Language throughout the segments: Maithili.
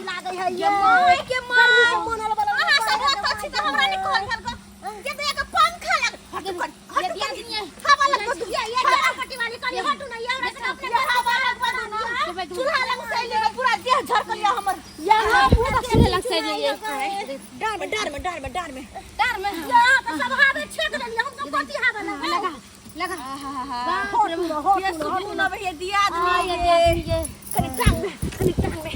लागै है ये माय के माय अहाँ सब ओतऽ छी तऽ हमरा नहि कहल गेल के तऽ एगो पंखा लग हटू कनी हटू कनी हवा लगबो तू ये ये पट्टी वाली कनी हटू ना ये हमरा से अपने हवा लगबो ना चूल्हा लग से ले पूरा देह झरकल या हमर या हम पूरा चूल्हा लग से लिए डार में डार में डार में डार में डार में या तऽ सब हावे छेक लेलियै हम सब कथी हावे लगा लगा लगा हो ये सुकून अब ये दिया आदमी ये कनी टांग में कनी टांग में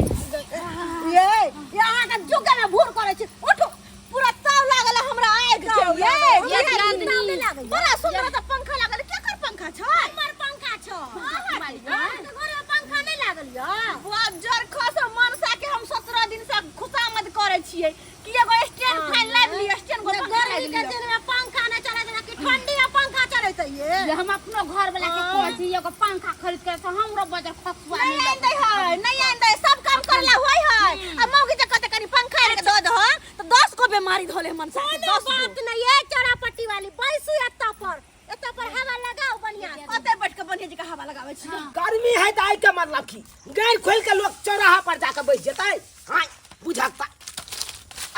ये ये अहाँ के जुगा में भूर करै छी उठू पूरा ताव लागल है हमरा आगि के ये ये दियादनी। बड़ा सुंदर तऽ पंखा लागल केकर पंखा छै हमर पंखा छै अहाँ के घर में पंखा नहि लागल या बुआ जर खस मनसा के हम 17 दिन से खुशामद करै छियै कि एगो स्टैंड फैन लाबि लिअ स्टैंड गो पंखा गर्मी के दिन में पंखा नहीं चले जेना कि ठंडी में पंखा चले तो ये ये हम अपनो घर वाला के कहै छी एगो पंखा खरीद के से हमरो बजर खसुआ नहीं आइन दै है नहीं आइन दै सब काम करला होय है आ मौगी जे कहते कनी पंखा आनि के दऽ दह तऽ 10 गो बेमारी धोले मनसा के कोनो 10 गो बात नहीं ये चौड़ा पट्टी वाली बैसू एत्ता पर एत्ता पर हवा लगाओ बढ़िया से। ओतै बैठ के बढ़िया जकाँ हवा लगाबै छी गर्मी है तऽ आइ के मतलब की गारि खोलि के लोग चौराहा पर जाके बैस जेतै हाँ बुझक तऽ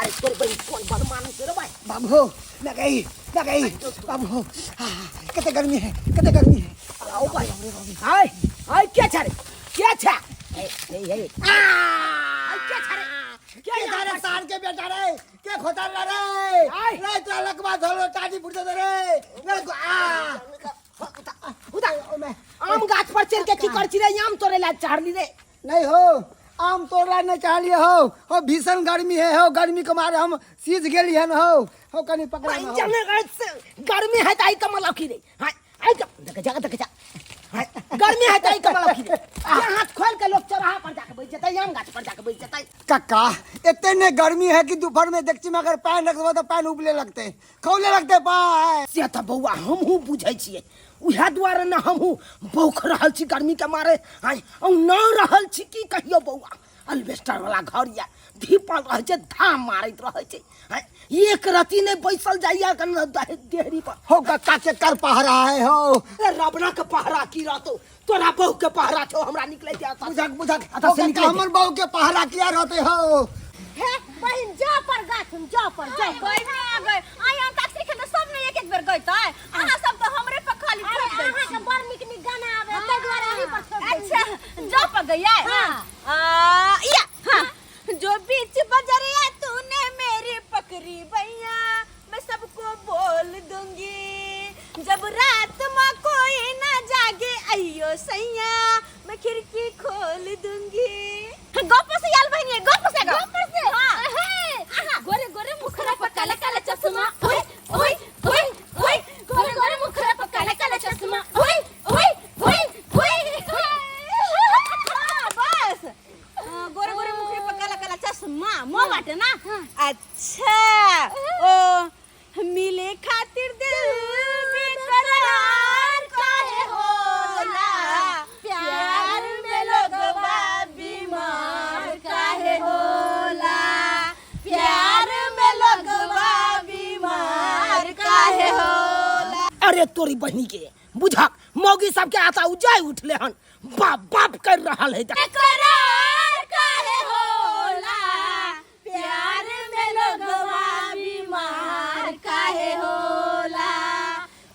अरे तोर बहिन कोन बदमाश रे भाई बाबू हो मैं गई मैं गई बाबू हो कते गर्मी है कते गर्मी है आओ भाई हाय हाय क्या छा रे क्या छा ए ए ए हाय क्या छा रे क्या के यहाँ रे पर सार के बेटा रे के खोता रे आय। रे तोरा लकवा धरो टाटी फुट दे रे रे आ उधर मैं आम गाछ पर चढ़ के की कर छी रे आम तोड़े ला चढ़ली रे नहीं हो आम तोड़ला नहीं चाहलिए हो हो भीषण गर्मी है हो गर्मी के मारे हम सीज गेली हन हो हो कनी पकड़ा ना हो। गर्मी है त आई कमल की रे हाय आई कम देख जा देख जा हाय गर्मी है त आई कमल की रे ये हाथ खोल के लोग चौराहा पर जाके बैठ जतै आम गाछ पर जाके बैठ जतै कक्का इतने ने गर्मी है कि दोपहर में देखची में अगर पैन रख देबो तो पैन उबले लगते खौले लगते पाय से तऽ बौआ हमहूँ बुझै छियै उएह दुआरे ने हमहूँ बौख रहल छी गर्मीके मारे आँय औना रहल छी की कहियौ बौआ अल्बेस्टर वाला घर यऽ धीपल रहै छै धाम मारैत रहै छै आँय एक रति नहि बैसल जाइए देहरी पर हो कक्का के कर पहरा है हो ए, रबना के पहरा की रहतौ तोरा बहू के पहरा छौ हमरा निकलै दे एतऽ से। बुझक बुझक एतऽ हो से कक्का निकलै दे। हमर बहू के पहरा किया रहते हो हे बहिन जा पर गाछ में जा पर जा पर बहिन आ गए आई अंताक्षरी खेले सब ने एक एक बेर गइतै अहाँ सब तऽ हमरे पर खाली अरे ठोक दै अहाँ छी के बड़ नीक नीक गाना आवे ताहि दुआरे अही पर छोड़ दै छी। अच्छा जो पर गई हाँ। आ या हाँ जो बीच बजरिया तूने मेरी पकड़ी भैया मैं सबको बोल दूंगी जब रात में कोई ना जागे अयो सैया मैं खिड़की खोल दूंगी गप से याल बहनी गप से गप से हां गोरे गोरे मुखरा पर काला काला चश्मा ओए ओए ओए ओए गोरे गोरे मुखरा पर काला काला चश्मा ओए ओए ओए ओए हाँ, बस गोरे गोरे मुखरे पर काला काला चश्मा मोह बाटे ना अच्छा ओ मिले खातिर दिल बेकरार काहे होला प्यार में लोगवा बीमार काहे होला प्यार में लोगवा बीमार काहे होला अरे तोरी बहिनी के बुझक मौगी सबके आता उजाय उठले हन बाप बाप कर रहल है बेकरार काहे होला प्यार में लोगवा बीमार काहे होला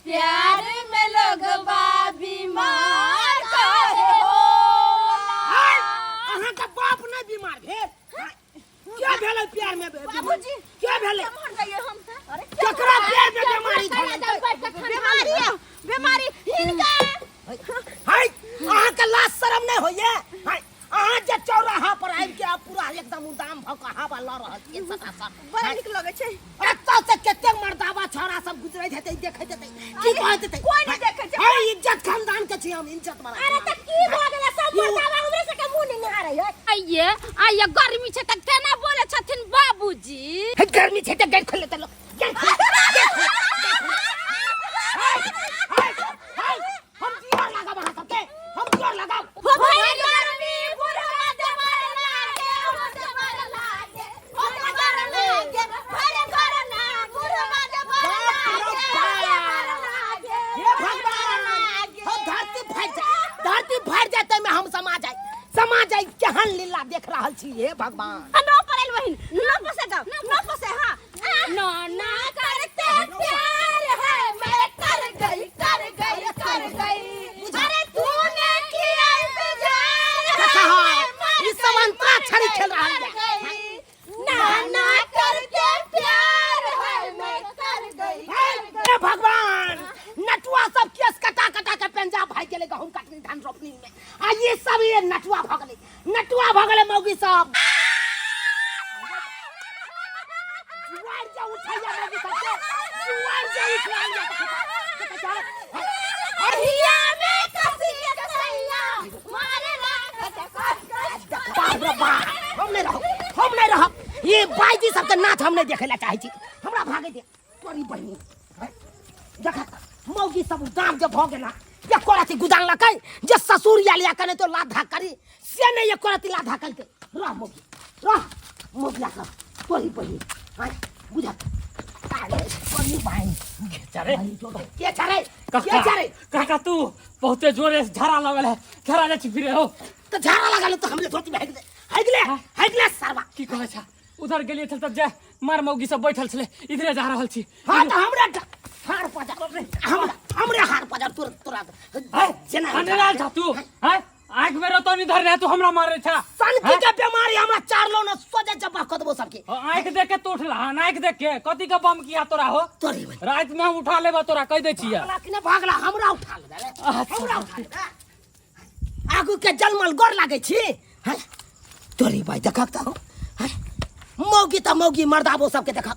प्यार में लोगवा बीमार काहे होला आय, अहाँके बाप नहि बीमार भेल आय, क्या भेलै प्यार में बाबूजी क्या भेलै मर जाइए हम अरे केकरा प्यार में बीमारी धरल बीमारी है बीमारी हिनका हाय अहाँके लाज शरम नहि होइए हाय अहाँ जे चौराहा पर आबि के पूरा एकदम उदाम भऽ कऽ हवा लऽ रहल छियै सटासट बड़ा नीक लगै छै एतऽ से कतेक मर्दाबा छौड़ा सब गुजरैत हेतै देखैत हेतै की कहैत हेतै कोई नहि देखै छै। हाय इज्जत खानदान के छी हम इज्जत वाला अरे त की भ गेलै सब मर्दाबा हमरे सबके मुंह नहीं निहारै है आइये आइये गर्मी छै तऽ केना बोले छथिन बाबूजी हे गर्मी छै तऽ गेट खोल लेतै लोक गेट खोल गेट खोल, गेट खोल। हाय, हाय, हाय, हम दियर लगाब अहाँ सबके हम दियर लगाब हो भइल गर्मी बुढ़वा देवर लागे हो देवर लागे हो देवर लागे भइल गर्मी बुढ़वा देवर लागे देवर लागे हे भगवान हो धरती फाटि जाए धरती फाटि जाए ताहिमे हम समा जाए समा जाए केहन लीला देख रहल छी छी हे भगवान। नो पड़ल बहिन, नो फसे गाओ, नो फसे। हां, ना ना करते प्यार है, मैं कर गई कर गई कर गई, अरे तूने किया इंतजार है, देखा, मैं मर ई सब गई, अंतराक्षरी मर खेल रहल गई, ये। मर गई। ना ना करके प्यार है, मैं कर गई कर गई। हे भगवान, नटुआ सब केस कटा कटा के पंजाब भाग गेलै गहूम कटनी धान रोपनी में, आ ये सब ये नटुआ भऽ गेलै, नटुआ भऽ गेलै मौगी सब। जुआर जा उठैया मौगी सबके, जुआर जा उठैया। अहिया में कसी के कसैया मारे ला कस कस। बाप रे बाप, हम नहीं रहब, हम नहीं रहब। ये बाईजी सबके नाच हम नहीं देखे ला चाहे छी, हमरा भागे दे तोरी बहिनी। देख मौगी सब दाम जे भऽ गेला, एको रति गुदान लकै जे ससुर आयल या कने तो लात धाक करी से नहीं, एको रति लात धाक करके। रह मौगी, रह मौगिया सब तोरी बहिनी। आय बुझा अरे तोरी बहिनी। चरे। के चरे? के काका चरे? काका, तू बहुते जोरे से झाड़ा लगल है, झाड़ा जाइ छी फिरे हो। तो झाड़ा लगल तो हमरे धोती में हेगले हेगले हेगले सरवा। की कहै छ, उधर गेलियै छल तब जे मार मौगी सब बैठल छलै, इधरे जा रहल छी। हाँ तो हमरा हार पजार, हमरा हमरे हार पजार तोरा तोरा जेना अनेराल छा तू हैं, आँख में रतौनी धरने तू हमरा मारे छा। सनकी के बीमारी हमरा चार लो न सोजे जब्बा कऽ देबो सबके। आँख देख के तू उठला हन, आँख देख के कथी के बम किया तोरा हो? तोरी बहिन। रात में हम उठा लेबा तोरा, कह दै छियै। भागला कि नहि भागला, हमरा उठा लेबे रे। अच्छा। हमरा उठा लेबे, आगू के जलमल गोर लागै छी हैं? तोरी भाई देखक तऽ हैं? मौगी तऽ मौगी, मर्दाबो सबके देखक,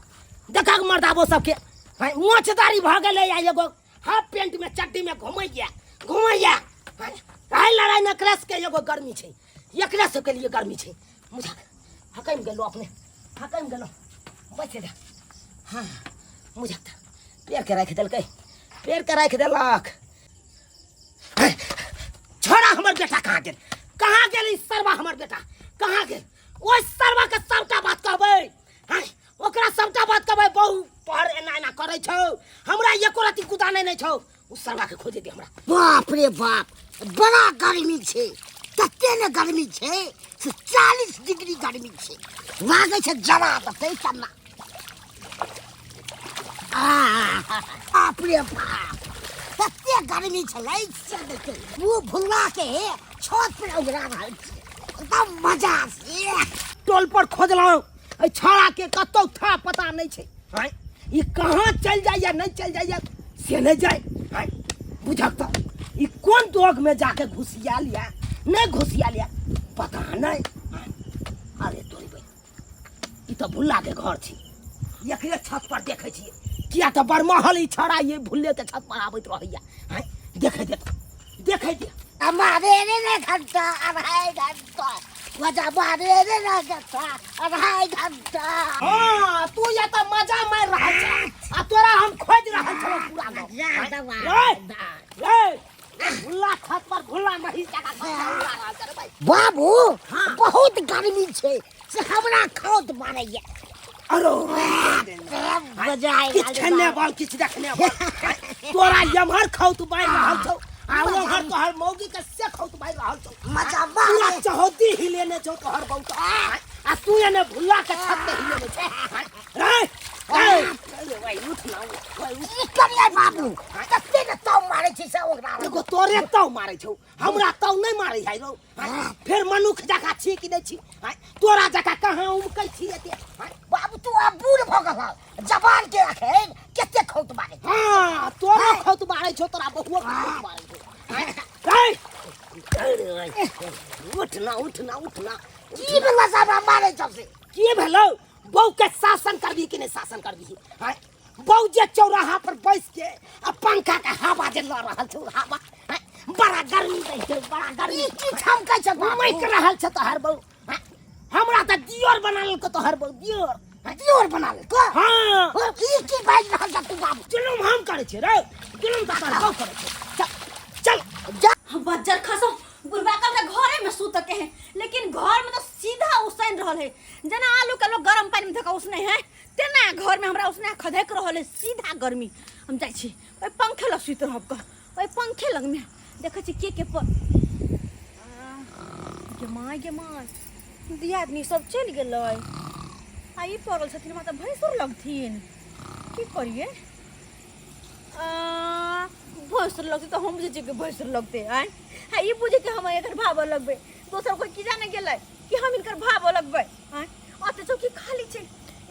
देखक मर्दाबो सबके हैं? मोचदारी भऽ गेलै या एगो हाफ पेंट में चड्डी में घुमैया घुमैया हैं? आइ लड़ाइ ने एकरे सबके एगो गर्मी छै, एकरे सबके लिए गर्मी छै। मुझा हकैम गेलो, अपने हकैम गेलो, बैठ जा। हाँ मुझा पेड़ के राखि देलकै, पेड़ के राखि देलक। हे, छोड़ा, हमर बेटा कहाँ गेल? कहाँ गेल ई सरवा? हमर बेटा कहाँ गेल? ओहि सरवा के सबटा बात कहबै हैं, ओकरा सबटा बात कहबै। बहु तोहर एना एना करै छौ, हमरा एको रति कुदाने नहि छौ। ओ सरवा के खोजे दे हमरा। बाप रे बाप, बड़ा गर्मी छै, तते ने गर्मी छै से 40 डिग्री गर्मी छै, लागै छै जरा देतै चन्ना। बाप रे बाप, तते गर्मी छलै से देखै ओ भुल्ला के छत पर उगरा रहल छै एकदम मजा से। टोल पर खोजलहुँ एहि छौड़ा के, कतौ था पता नहि छै। आँय, ई कहाँ चलि जाइया, नहि चलि जाइया से नहि जाय। आँय बुझक तऽ ई कोन दोग में जाके घुसियाल या नहि घुसियाल या पता नहि। आँय, अरे तोरी बहिन, ई तऽ भुल्ला के घर छी, एकरे छत पर देखै छियै, किया तऽ बरमहल ई छौड़ा ये भुल्ले के छत पर आबैत रहैया। आँय देखै दे, देखै दे। मारे रे रे घंटा अढ़ाई घंटा मजा, मारे रे रे घंटा अढ़ाई घंटा। हाँ तू या तऽ मजा मारि रहल छ आ तोरा हम खोजि रहल छलहुँ पूरा गाँव। रे, रे, भुल्ला छत पर भुल्ला महीस जकाँ छत पर उड़ा रहल छ रे भाई। बाबू बहुत गर्मी छै से हमरा खौत मारैया। अरो मजा आबि किछु खेने बल, किछु देखने बल, तोरा एम्हर खौत मारि रहल छौ आ ओम्हर तोहर मौगी के से खौत मारि रहल छौ। मजा पूरा मारे। चौहद्दी हिलेने छौ तोहर बहुत आ तू एने भुल्ला के छत पे हिलेने छौ। रे रे, ओए, उठ ना, ओए, उठ। की करियै बाबू, कते ने ताव मारै छै से ओकरा। एगो तोरे ताव मारै छौ, हमरा ताव नहि मारै है रौ। फेर मनुख जकाँ छी कि नहि छी? आँय, तोरा जकाँ कहाँ उमकै छी एते? आँय, बाबू तू आब बूढ़ भऽ गेलह, जवान के अखन कते खौत मारै छै। हाँ तोरो खौत मारै छौ, तोरा बहुओ के खौत मारै छौ। आँय, आँय, अरे, उठ ना, उठ ना, उठ ना। की भेलौ से हमरा मारै छौ से? की भेलौ? बहू के शासन करबी कि नहि शासन करबी? आँय, बहू जे चौराहा पर बैस के आ पंखा के हवा जे लऽ रहल छौ हवा। आँय, बड़ा गर्मी दै छै, बड़ा गर्मी। ई की छमकै छै बाबू? उमकि रहल छै तोहर बहू। आँय, हमरा तऽ दियोर बना लेलको तोहर बहू, दियोर। आँय, दियोर बना लेलको? हाँ। और ई की बाजि रहल छ तू बाबू? जुलुम हम करै छियै रे, जुलुम तऽ तोहर बहू करै छै। चल चल जा। हम बज्जर खसो, बुढ़बा के हमरा घरे में सुत के है, लेकिन घर में तो सीधा उसैन रहल है, जेना आलू के लोग गरम पानी में धका उसने है तेना घर में हमरा उसने खधक रहल है सीधा गर्मी। हम जाइ छी ओहि पंखे लग सुति रहब क, ओहि पंखे लग में देखै छी के के पर। गे माय, गे माय, दियादनी सब चलि गेलै आ ई पड़ल छथिन हमरा तऽ भैंसुर लगथिन की करियै आ, भैंसुर लगतै तऽ हम बुझै छियै कि भैंसुर लगतै आँय आ ई बुझै कि हम एकर भाव लगबै दोसर कोइ की जाने गेलै कि हम हिनकर भाव लगबै आँय ओते चौकी खाली छै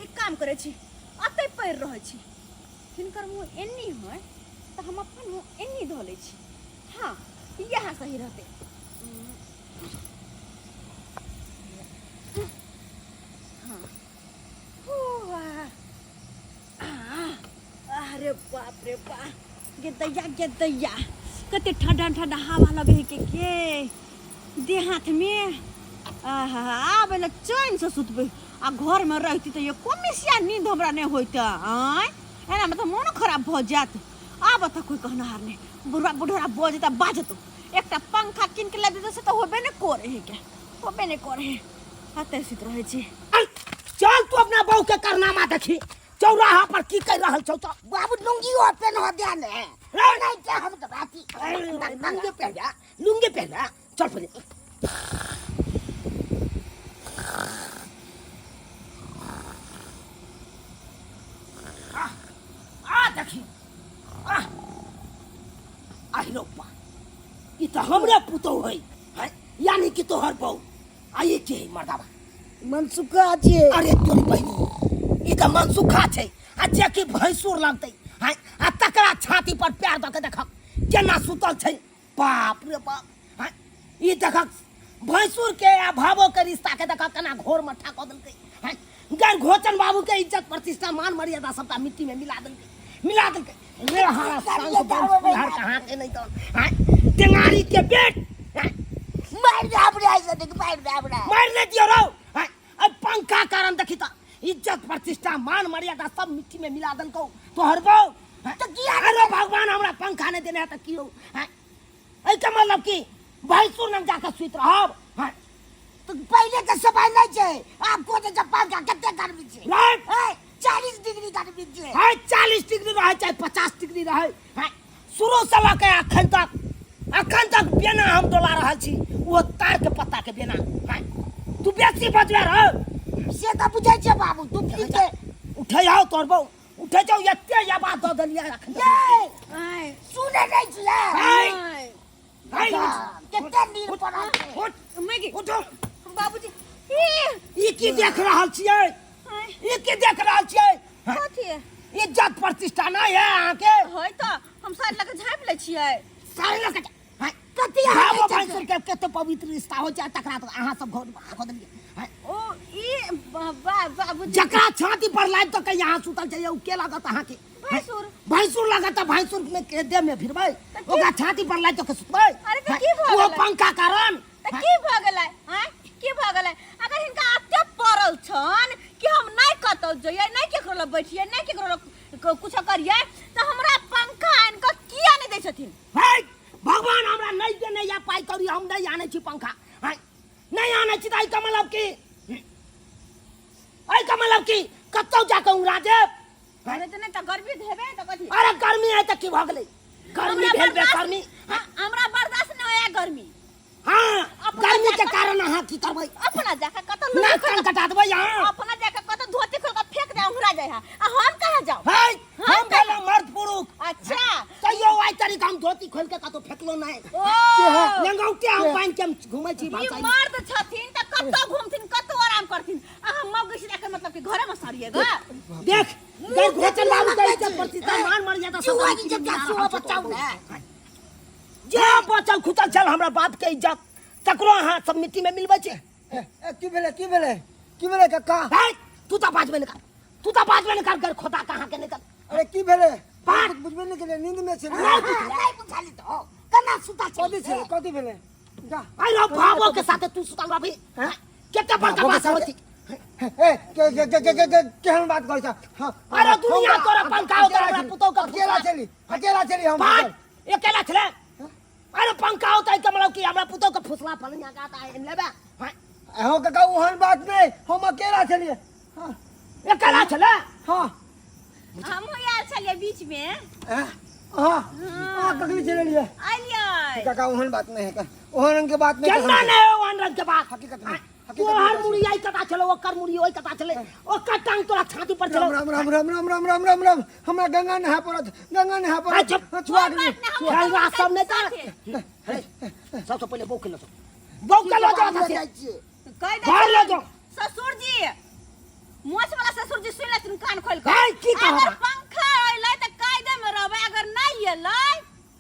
एक काम करै छी अतै पड़ि रहै छी हिनकर मुँह एन्नी होइ तऽ हम अपन मुँह एन्नी धऽ लै छी हँ इएह सही रहतै हँ अरे बाप रे बाप गे दैया गे दैया कते ठंडा ठंडा हवा लगे है के के देह हाथ में आहा आब ले चैन से सुतबै आ घर में रहती तऽ एको मिसिया नींद हमरा नहि होइत आँय एना में तऽ मोन खराब भऽ जायत आब तऽ कोइ कहनहार नहि बुढ़वा बुढ़वा बजता बाजतो एकटा पंखा कीन के ला देते से तऽ होबे नहि करे है के होबे नहि करे है अतै सुति रहै छी चल चल तू अपना बहू के कारनामा देखी चौराहा पर की कर रहल छौ तो बाबू लुंगी और पेन हो दिया ने नहीं क्या हम तो बाती लुंगी पहन जा लुंगी पहन जा चल पहले आ आ देखी आ आहिरो बा ई तो हमरे पुतोह है हैं? यानी कि तोहर बहू आ ई के है मर्दाबा मनसुखा छै अरे तोरी बहिनी ई तऽ मनसुखा छै आ जे कि भैंसुर लगतै हैं आ तकरा छाती पर पैर दऽ के देखक केना सुतल छै बाप रे बाप हैं ई देखक भैंसुर के आ भावो के रिश्ता के देखक केना घोर मट्ठा कऽ देलकै हैं गैर घोचन बाबू के इज्जत प्रतिष्ठा मान मर्यादा सबटा मिट्टी में मिला देलकै मिला देलकै रे हारा संग बंश कुल्हड़ कहाँ के नहीं तो हैं टेंगारी के बेट हैं मार दे हमरा ऐसे देख मार दे हमरा मार नहीं दियो रो हैं अब पंखा कारण देखी त इज्जत प्रतिष्ठा मान मर्यादा सब मिट्टी में मिला देलकौ तोहर बहू हैं? तो किया अरे भगवान हमरा पंखा नहीं देने है त की हो हैं एहिके मतलब की भैंसुर लग जाके सुति रहब हैं तो पहले के समय नहीं छै आब को जे पंखा कते गर्मी छै राइट ए 40 डिग्री गर्मी छै है 40 डिग्री रहे चाहे 50 डिग्री रहे है शुरू से लऽ के अखन तक अखन तक बेना हम डोला रहल छी वो तार के पत्ता के बेना है तू बेसी बजबे रह से तऽ बुझै छै बाबू तू पी के उठे आओ तोर बहू उठे जाओ एते आवाज दऽ देलियै अखन तक। ये सुने नहीं छियै है, है, कते नींद पड़ल छै उठ, मैगी उठो बाबूजी ई ई की देख रहल छियै ई की देख रहल छियै कथी इज्जत प्रतिष्ठा नहीं है अहाँके है तऽ हम साड़ी लऽ कऽ झाँपि लै छियै सारे लोग के कथी हाँ अहाँ वो भैंसुर के कते पवित्र रिश्ता हो जाए तकरा तो अहाँ सब घर कऽ देलियै हैं? ओ ई बाबूजी जकरा छाती पर लाइब तो कहीं अहाँ सुतल जाइए उ के लागत अहाँके भैंसुर। भैंसुर लागत तऽ भैंसुर में के देह में फिरबै ओकरा छाती पर लाइब तो के सुतबै अरे तऽ की भऽ ओ गेलै? पंखा कारण तऽ की भऽ गेलै आँय की भऽ गेलै अगर हिनका एते पड़ल छन कि हम नहि कतौ जइयै नहि केकरो लग बैठियै नहि केकरो लग कुछो करियै तऽ हमरा पंखा आनि कऽ किया नहि दै छथिन है भगवान हमरा नहि देने या पाइ कौड़ी हम नहि आनै छी पंखा है नहि आनै छी तऽ एहिके मतलब की एहिके मतलब की कतौ जाकऽ उड़ा देब अरे तऽ नहि तऽ गर्मी हेबै तऽ कथी अरे गर्मी है तऽ की भऽ गेलै गर्मी हमरा भेल बर्दाश्त- बेगर्मी हाँ, हमरा बर्दाश्त नहि होइए गर्मी हाँ अपना गर्मी के जाकऽ- कारण अहाँ की करबै अपना जाके कतऽ लुंगी नाक खोल कान कटा देबै अहाँ अपना जाके कतऽ धोती खोल कऽ फेंक दे उड़ा जाय है आ हम कहाँ जाउ है हम भेलहुँ मर्द पुरुष अच्छा तैयो आइ तरीका हम धोती खोल के कतौ फेकलो नहि ओ लंगौटे हम पानि के हम घुमै छी ई भलसाई मर्द छथिन तऽ कतौ घूमथिन कतौ आराम करथिन आ हम मौगी छी एकर मतलब कि घरे में सड़िएगा देख गैर घोचन बाबू के इज्जत प्रतिष्ठा मान मर्यादा सब जुआ की जब जासू बचाउ ने जे बचल खुचल छल हमरा बाप के इज्जत तकरो अहाँ सब मिट्टी में मिलबै छै ए, ए, की भेलै की भेलै की भेलै कक्का है तू तऽ बाजबे नहि कर तू तऽ बाजबे नहि कर गैर खोता कहाँ के निकल अरे की भेलै पाँच। बुझबे नहि केलियै नींद में छलियै नहीं बुझाली तो केना सुता कथी छलै कथी भेलै जा अरे भावो के साथे तू सुतल रहबी हैं केते बड़का भावो के बात साथे? होती ए के के के के के के केहन बात करै छ हां अरे दुनिया तोरा पंखा हो तोरा हमरा पुतोह के अकेला चली अकेला चली हम पाँच अकेला छले अरे पंखा होता है कमरा की हमरा पुतोह के फुसला फलनिया गाता है लेबे हैं हो काका ओहन बात नहीं हम अकेला चलिए हाँ अकेला छले हाँ हमहूँ आयल छलियै बीच में हाँ हाँ कखनी चले लिए आलियै काका ओहन बात नहीं है का ओहन रंग के बात नहीं केना नहीं हो रंग के बात हकीकत में तोहर मुड़ी आई कता छलो, ओकर मुड़ी ओइ कता छले, ओकर टांग तोरा छाती पर छलो। राम राम राम राम राम राम राम राम, हमरा गंगा नहा पड़त, गंगा नहा पड़त। चुप। छुआ गेलियै। खेलरा सब नहि तर। सबसँ पहिले बौक के लऽ जाउ, बौक के लऽ जाउ एतऽ से। कहि दै घर लऽ जाउ। ससुर जी, मोछ वाला ससुर जी, सुनि लेथिन कान खोलि कऽ। है, की कहब? अगर पंखा अयलै तऽ कायदे मे रहबै, अगर नहि अयलै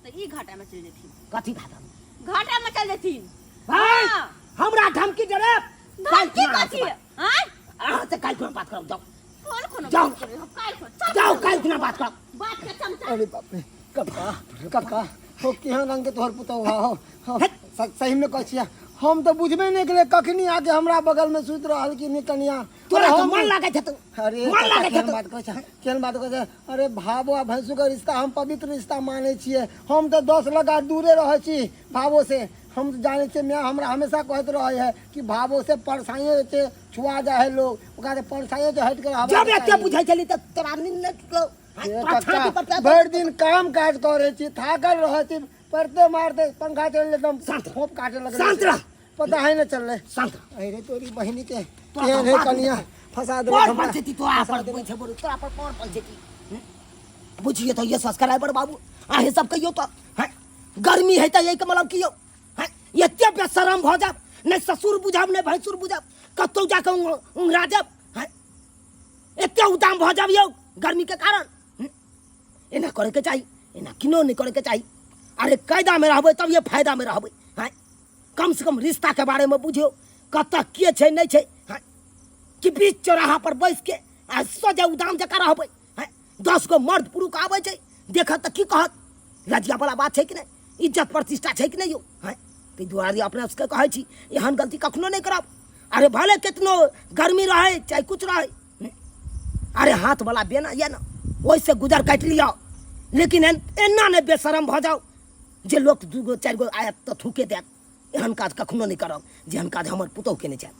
तऽ ई घाटा मे चलि जेथिन। कथी घाटा मे? घाटा मे चलि जेथिन। भाई, हाँ। हमरा धमकी दे रे। धमकी कथी? आँय? अहाँ से काल्हि खुना बात करब, जाउ। कोन कोनो जाउ। बात करै हो? काल्हि खुना। चल। जाउ, काल्हि खुना बात करब। बात के चमचा। अरे बाप रे, कक्का, कक्का हो, केहन रंग के तोहर पुतहु हो, हो। सही में कहै छियै, हम तऽ बुझबे नहि केलियै कखनी आके हमरा बगल में सुति रहल कि नहि कनिया। तोरा अरे तऽ हम मन लागै छै तो। अरे मन काका, लागै छै केहन तो। बात कहै छै, केहन बात कहै छै? अरे भावो आ भैंसु के रिश्ता हम पवित्र रिश्ता मानै छियै। हम तऽ 10 लगा दूरे रहै छी भावो से। हम तऽ जानै छियै, माय हमरा हमेशा कहैत रहै है कि भावो से परसाइए से छुआ जाइ है लोग, ओकरा से परसाइए से हटि के रहबाक जब एते चाही। बुझै छली तऽ तोरा नींद नहि टूटलौ। हे तोरा कक्का, छाती पर पैर भरि दिन काम काज करै छी, थाकल रहै छी, पड़ते मारते पंखा चलि एकदम शांत रह। खोप काटे लगलै। शांत रह। पता है न चललै। शांत रह। अरे तोरी बहिनी के तोरा केहन है बात कनिया नहि। फंसा देलक पर हमरा। पंचायती तोरा पर बुझे बोलू, तोरा पर पर पंचायती। बुझिए तऽ ये सब्सक्राइबर बाबू, अहें सब कहियो तऽ हैं, गर्मी है तऽ एहिके मतलब की यौ हैं, एते बेशरम भऽ जाब, नहि ससुर बुझब नहि भैंसुर बुझब, कतौ जाकऽ उंघरा जाब हैं, एते उदाम भऽ जाब यौ गर्मी के कारण। एना करैके चाही, एना किनो नहि करैके चाही। अरे कायदामे रहबै तब ये फायदामे रहबै हैं। कम से कम रिश्ता के बारे में बुझियो, कतऽ के छै नहि छै हैं, कि बीच चौराहा पर बैस के आ सोझे उदाम जकाँ रहबै हैं। 10 गो मर्द पुरुष आबै छै देखत तऽ की कहत? लज्जा वाला बात छै कि नहि? इज्जत प्रतिष्ठा छै कि नहि यौ हैं? ताहि दुआरे अपना सबके कहै छी एहन गलती कखनो नहि करब। अरे भले केतनो गर्मी रहै चाहे कुछ रहै, अरे हाथ वाला बेना यऽ ने, ओहिसँ गुजर काटि लिअ, लेकिन एना नहि बेशरम भऽ जाउ जे लोक 2 गो 4 गो आयत तऽ थूके देत। एहन काज कखनो नहि करब जेहन काज हमर पुतहु केने छथि।